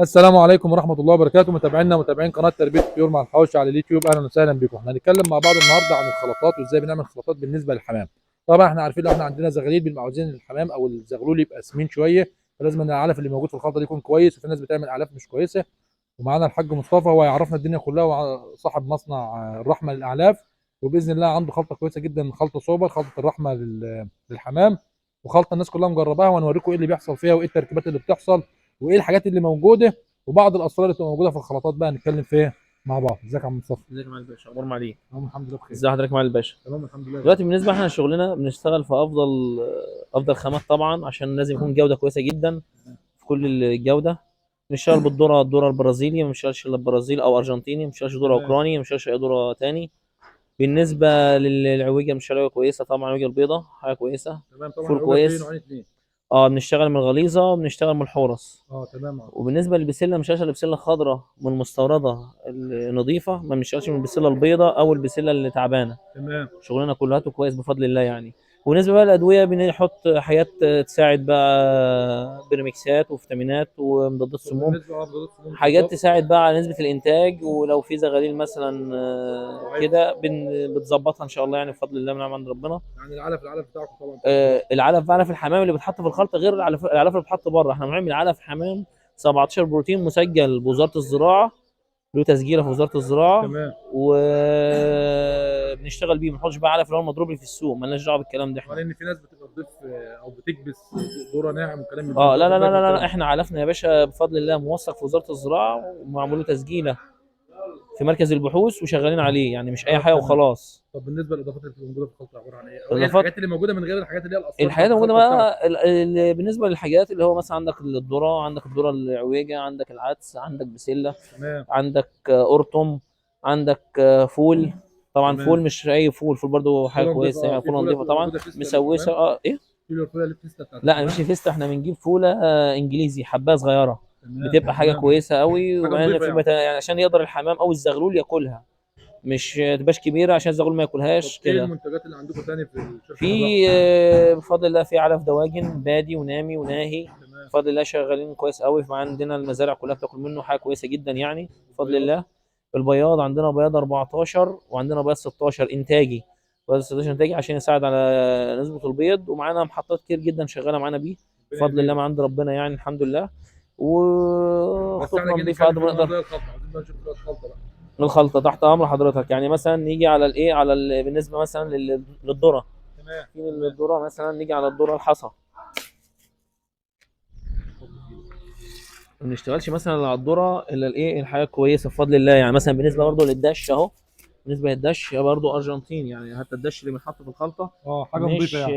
السلام عليكم ورحمة الله وبركاته، متابعينا متابعين قناة تربيه الطيور مع الحواوشي على اليوتيوب، اهلا وسهلا بكم. احنا هنتكلم مع بعض النهارده عن الخلطات وازاي بنعمل خلطات بالنسبة للحمام. طبعا احنا عارفين لو احنا عندنا زغاليل بنبقى عاوزين الحمام او الزغلول يبقى سمين شوية، فلازم ان العلف اللي موجود في الخلطة دي يكون كويس، وفي ناس بتعمل اعلاف مش كويسة. ومعانا الحاج مصطفى هو يعرفنا الدنيا كلها، وصاحب مصنع الرحمة للاعلاف، وباذن الله عنده خلطه كويسة جدا، خلطه سوبر، خلطه الرحمة للحمام، وخلطه الناس كلها مجرباها، وهنوريكم ايه اللي بيحصل فيها وايه التركيبات اللي بتحصل وايه الحاجات اللي موجودة وبعض الاسرار اللي بتبقى موجودة في الخلطات بقى نتكلم فيها مع بعض. ازيك يا عم مصطفى؟ ازيك يا معالي الباشا، اخبار معالي؟ تمام الحمد لله بخير. ازي حضرتك يا معالي الباشا؟ تمام الحمد لله. دلوقتي بالنسبة احنا شغلنا بنشتغل في افضل خامات طبعا، عشان لازم يكون جوده كويسة جدا في كل الجودة. بنشتغل بالذره، الذرة البرازيلي، ما بنشتغلش الا برازيل او ارجنتيني، ما بنشتغلش ذره اوكراني، ما بنشتغلش اي ذره تاني. بالنسبة للعويجه بنشتغل عويجه كويسة طبعا، العويجه البيضاء حاجة كويسة. تمام طبعا. فول العوجة كويس. فيه نوعين اتنين. بنشتغل من الغليظة وبنشتغل من الحورس. تمام. وبالنسبة للبسله بنشتغل البسله الخضراء من المستورده النظيفة، ما بنشتغلش من البسله البيضاء او البسله اللي تعبانة. تمام. شغلنا كلهاته كويس بفضل الله يعني. وبالنسبة بقى للادوية بنحط حاجات تساعد بقى، بريمكسات وفيتامينات ومضادات سموم، بالنسبة لمضادات السموم حاجات بالظبط. تساعد بقى على نسبه الانتاج. ولو في زغاليل مثلا كده بتظبطها ان شاء الله يعني بفضل الله من عند ربنا. يعني العلف بتاعكم طبعا. العلف بقى في الحمام اللي بيتحط في الخلطة غير العلف اللي بيتحط بره. احنا بنعمل علف حمام 17 بروتين مسجل بوزارة الزراعة، له تسجيله في وزارة الزراعة. تمام. وبنشتغل بيه، ما بنحطش بقى علف اللي هو المضروب اللي في السوق، مالناش دعوه بالكلام ده احنا. لان في ناس بتبقى تضيف او بتكبس ذره ناعم وكلام من ده. لا لا لا لا, لا احنا علفنا يا باشا بفضل الله موثق في وزارة الزراعة ومعمول له تسجيله في مركز البحوث وشغالين عليه، يعني مش اي حاجة وخلاص. طب بالنسبة للاضافات اللي بتبقى موجودة في الخلطة عبارة عن ايه؟ او ايه الحاجات اللي موجودة من غير الحاجات اللي هي الاصلية؟ الحاجات الموجودة بقى بالنسبة للحاجات اللي هو مثلا عندك الذرة، عندك الذرة العويجه، عندك العدس، عندك بسلة، تمام، عندك قرطم، عندك فول طبعا. تمام. فول مش اي فول، فول برضو حاجة كويسة يعني، فول نظيفة طبعا مسوسه. ايه لا مش فيستا، احنا بنجيب فوله انجليزي حبايه صغيرة، بتبقى حاجة كويسة قوي، وبعدين في يعني عشان يقدر الحمام او الزغلول ياكلها، مش تبقاش كبيرة عشان الزغلول ما ياكلهاش كده. ايه المنتجات اللي عندكم تاني في الشركة؟ في بفضل الله في علف دواجن بادي ونامي وناهي، بفضل الله شغالين كويس قوي. عندنا المزارع كلها بتاكل منه، حاجة كويسة جدا يعني بفضل الله. البياض عندنا بياض 14 وعندنا بياض 16 انتاجي، بياض 16 انتاجي عشان يساعد على نسبه البيض. ومعانا محطات كتير جدا شغالة معانا بيه بفضل الله ما عند ربنا يعني الحمد لله. وخطوطنا نضيفه قد ما نقدر. الخلطة تحت امر حضرتك يعني. مثلا نيجي على الايه، على بالنسبة مثلا للذره. تمام. في الذرة مثلا نيجي على الذرة الحصى، ما بنشتغلش مثلا على الذرة الا الايه الحاجة كويسة بفضل الله يعني. مثلا بالنسبة برضه للدش اهو، بالنسبة للدش برضه ارجنتين يعني، حتى الدش اللي بنحطه في الخلطة حاجة نظيفة يعني،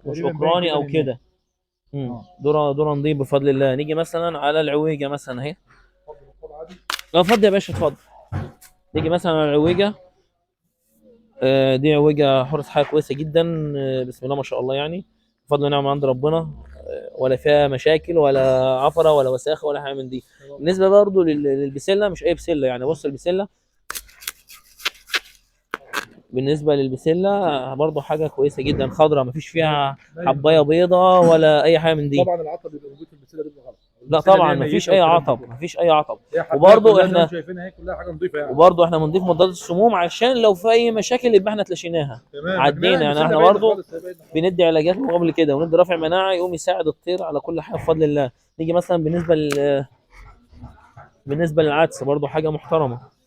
مش اوكراني او كده. ذره نظيف بفضل الله. نيجي مثلا على العويجه مثلا اهي. لا اتفضل يا باشا اتفضل. نيجي مثلا على العويجه، دي عويجه حرص، حاجة كويسة جدا بسم الله ما شاء الله يعني بفضل نعمه عند ربنا، ولا فيها مشاكل ولا عفره ولا وساخة ولا حاجة من دي. بالنسبة برضو للبسله، مش اي بسلة يعني، بص البسله بالنسبة للبسله برضو حاجة كويسة جدا، خضراء مفيش فيها حبايه بيضاء ولا اي حاجة من دي. طبعا العطب بيبقى موجود في البسله بيبقى غلط. لا طبعا مفيش اي عطب، مفيش اي عطب. وبرضو احنا شايفينها هي كلها حاجة نظيفة يعني. وبرضو احنا بنضيف مضادات السموم عشان لو في اي مشاكل يبقى احنا تلاشيناها، عدينا يعني. احنا برضو بندي علاجات مقابل كده، وندي رافع مناعة يقوم يساعد الطير على كل حاجة بفضل الله. نيجي مثلا بالنسبة للعدس برضو حاجة محترمه.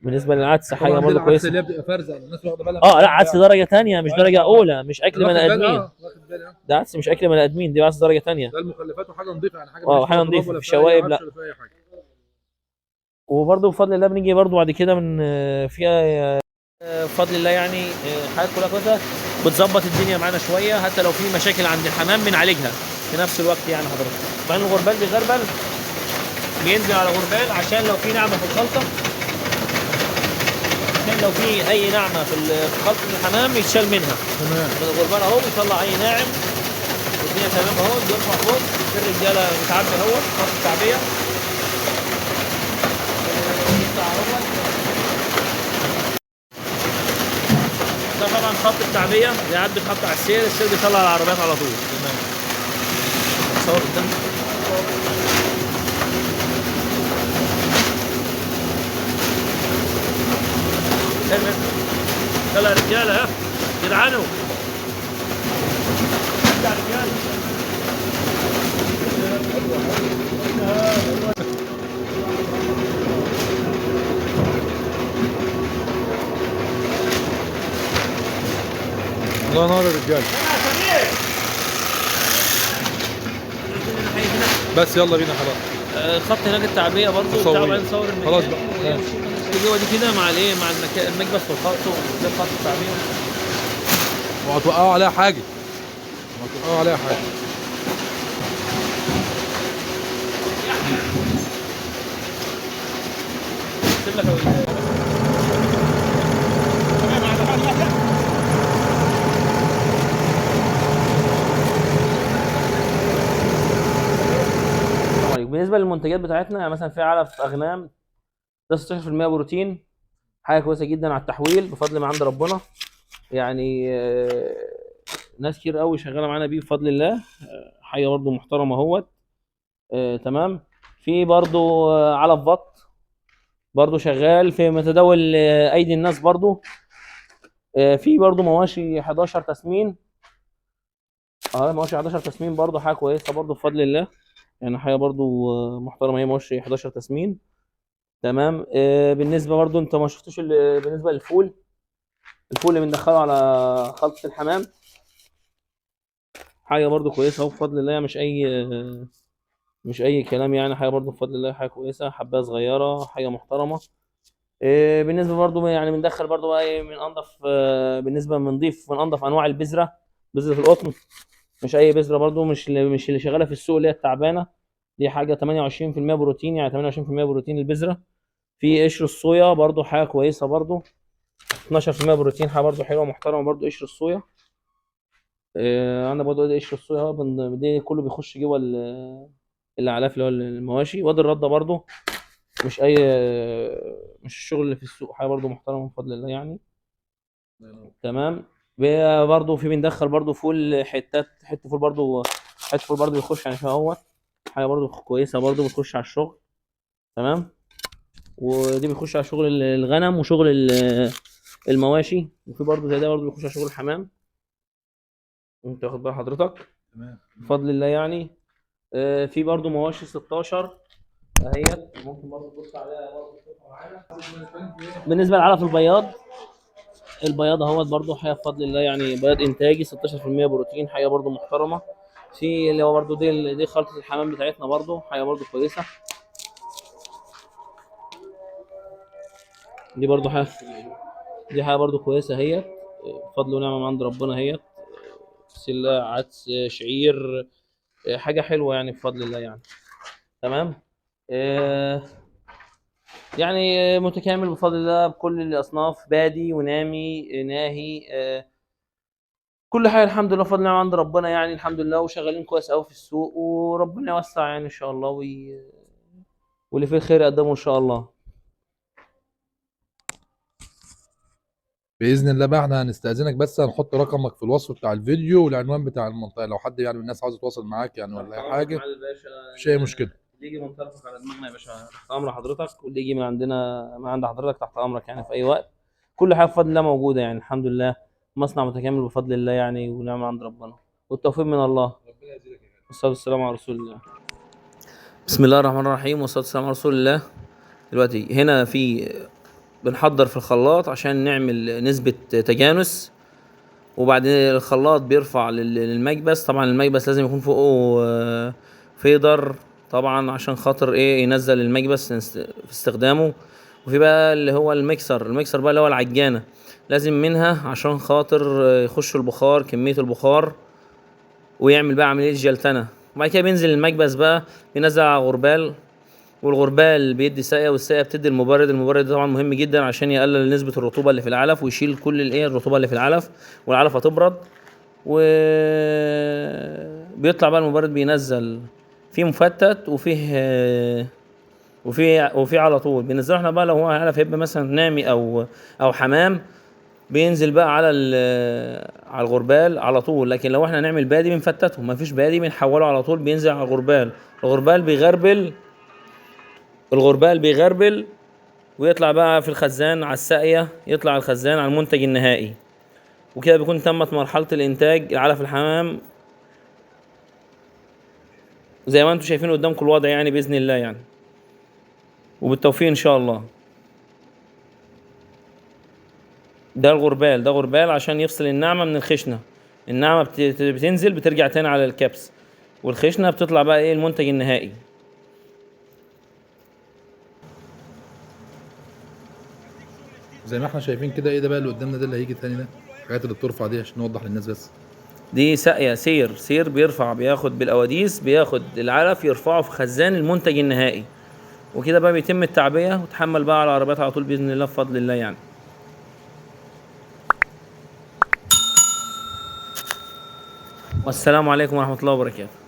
بالنسبة للعدس حاجة برضه كويسة. اللي بتبقى فارزه الناس واخده بالها. لا عدس درجه ثانية مش درجه اولى، مش اكل بني ادمين. ده عدس مش اكل بني ادمين، دي عدس درجه ثانية. ده المخلفات وحاجه نظيفة يعني، حاجة حاجة نظيفة مش شوائب لا. وبرضه بفضل الله بنيجي برضه بعد كده من فيها بفضل الله يعني حاجات كلها كويسة بتظبط الدنيا معانا شوية، حتى لو في مشاكل عند الحمام بنعالجها في نفس الوقت يعني حضرتك. بعدين الغربال بيغربل، بينزل على غربال عشان لو في نعمه في الخلطة، عشان لو في اي نعمه في خلطه الحمام يتشال منها. تمام. الغربال اهو بيطلع اي ناعم والدنيا تمام اهو، بيرفع فوق الرجالة متعبي اهو خط التعبيه بيطلع اهو. ده طبعا خط التعبيه بيعدي خط على السير، السير بيطلع العربيات على طول. تمام. صور قدام. رجاله، ها جدعانو يا رجاله. الله ينور يا رجاله. بس يلا بينا خلاص. خط هناك التعبئه برضه بتاع، بعدين نصور المكان خلاص بقى. جوه دي كده مع الايه، مع المكبس والخط وده خط التعبئه. وهتوقعوا عليها حاجة، وهتوقعوا عليها حاجة. سيب لك. بالنسبة للمنتجات بتاعتنا يعني مثلا في علف اغنام ده 16% بروتين، حاجة كويسة جدا على التحويل بفضل ما عند ربنا يعني. ناس كتير قوي شغالة معانا بيه بفضل الله، حاجة برده محترمه اهوت. تمام. في برده علف بط برده شغال في متداول ايدي الناس برده. في برده مواشي 11 تسمين، مواشي 11 تسمين برده حاجة كويسة برده بفضل الله يعني، حاجة برده محترمه هي مواشي 11 تسمين. تمام. بالنسبة برده انت ما شفتوش بالنسبة للفول، الفول اللي بندخله على خلطه الحمام حاجة برده كويسة اهو بفضل الله، مش اي كلام يعني، حاجة برده بفضل الله حاجة كويسة، حبايه صغيرة، حاجة محترمه. بالنسبة برده يعني بندخل برده بقى من انضف، بالنسبة بنضيف من انضف انواع البذرة، بذرة القطن، مش اي بذرة برده، مش اللي شغالة في السوق اللي هي التعبانة دي، حاجة 28% بروتين، يعني 28% بروتين البذرة. في قشر الصويا برده حاجة كويسة برده 12% بروتين، حاجة برده حلوة محترمه برده قشر الصويا. عندنا برده قشر الصويا ده كله بيخش جوه الاعلاف اللي هو المواشي. وادي الردة برده مش اي، مش الشغل اللي في السوق، حاجة برده محترمه بفضل الله يعني. تمام. برده في بندخل برده فول، حتات، حتة فول برده، حتة فول برده بيخش يعني فيها اهوت، حاجة برده كويسة برده بتخش على الشغل. تمام. ودي بيخش على شغل الغنم وشغل المواشي، وفي برده زي ده برده بيخش على شغل الحمام. انت واخد بال حضرتك؟ تمام بفضل الله يعني. في برده مواشي 16 اهيت، ممكن برده تبص عليها برده تشوفها معانا. بالنسبة للعلف البياض، البياض اهوت برده حاجة بفضل الله يعني، بياض انتاجي 16% بروتين، حاجة برده محترمه. في اللي هو برده دي خلطه الحمام بتاعتنا برده، حاجة برده كويسة، دي برده حاجة، دي حاجة برده كويسة اهيت بفضل ونعمه من عند ربنا اهيت، بسلة، عدس، شعير، حاجة حلوة يعني بفضل الله يعني. تمام. يعني متكامل بفضل الله بكل الاصناف، بادي ونامي ناهي، كل حاجة الحمد لله بفضل الله عند ربنا يعني، الحمد لله. وشغالين كويس قوي في السوق، وربنا يوسع يعني ان شاء الله، واللي فيه الخير يقدمه ان شاء الله باذن الله. بقى احنا هنستاذنك، بس هنحط رقمك في الوصف بتاع الفيديو والعنوان بتاع المنطقة، لو حد يعني من الناس عاوز يتواصل معاك يعني ولا اي حاجة، مفيش اي مشكلة. اللي يجي من طرفك على دماغنا يا باشا، تحت امر حضرتك، واللي يجي من عندنا من عند حضرتك تحت امرك يعني في اي وقت. كل حاجة بفضل الله موجودة يعني الحمد لله، مصنع متكامل بفضل الله يعني، ونعمه عند ربنا والتوفيق من الله. ربنا يجزيك يا غالي. والصلاة والسلام على رسول الله. بسم الله الرحمن الرحيم، والصلاة والسلام على رسول الله. دلوقتي هنا في بنحضر في الخلاط عشان نعمل نسبة تجانس، وبعدين الخلاط بيرفع للمكبس. طبعا المكبس لازم يكون فوقه فيدر طبعا عشان خاطر ايه، ينزل المكبس في استخدامه. وفي بقى اللي هو الميكسر، الميكسر بقى اللي هو العجانة لازم منها عشان خاطر يخش البخار، كمية البخار، ويعمل بقى عملية جلتنة. وبعد كده بينزل المكبس بقى، بينزل على غربال، والغربال بيدي ساقية، والساقية بتدي المبرد. المبرد طبعا مهم جدا عشان يقلل نسبة الرطوبة اللي في العلف، ويشيل كل الايه الرطوبة اللي في العلف، والعلف هتبرد. وبيطلع بقى المبرد بينزل فيه مفتت، وفيه وفيه على طول بينزله. احنا بقى لو هو علف هيبقى مثلا نامي او حمام، بينزل بقى على الغربال على طول. لكن لو احنا نعمل بادي بنفتته، مفيش بادي بنحوله على طول، بينزل على الغربال. الغربال بيغربل، الغربال بيغربل ويطلع بقى في الخزان على الساقية، يطلع على الخزان على المنتج النهائي. وكده بيكون تمت مرحلة الانتاج العلف الحمام زي ما انتم شايفين قدامكم الوضع يعني باذن الله يعني، وبالتوفيق ان شاء الله. ده الغربال، ده غربال عشان يفصل الناعمة من الخشنة. الناعمة بتنزل بترجع تاني على الكبس، والخشنه بتطلع بقى ايه المنتج النهائي. زي ما احنا شايفين كده، ايه ده بقى اللي قدامنا ده اللي هيجي تاني ده؟ الحاجات اللي بترفع دي عشان نوضح للناس بس. دي ساقية سير، سير بيرفع، بياخد بالأواديس، بياخد العلف يرفعه في خزان المنتج النهائي، وكده بقى بيتم التعبئة وتحمل بقى على العربيات على طول بإذن الله بفضل الله يعني. والسلام عليكم ورحمة الله وبركاته.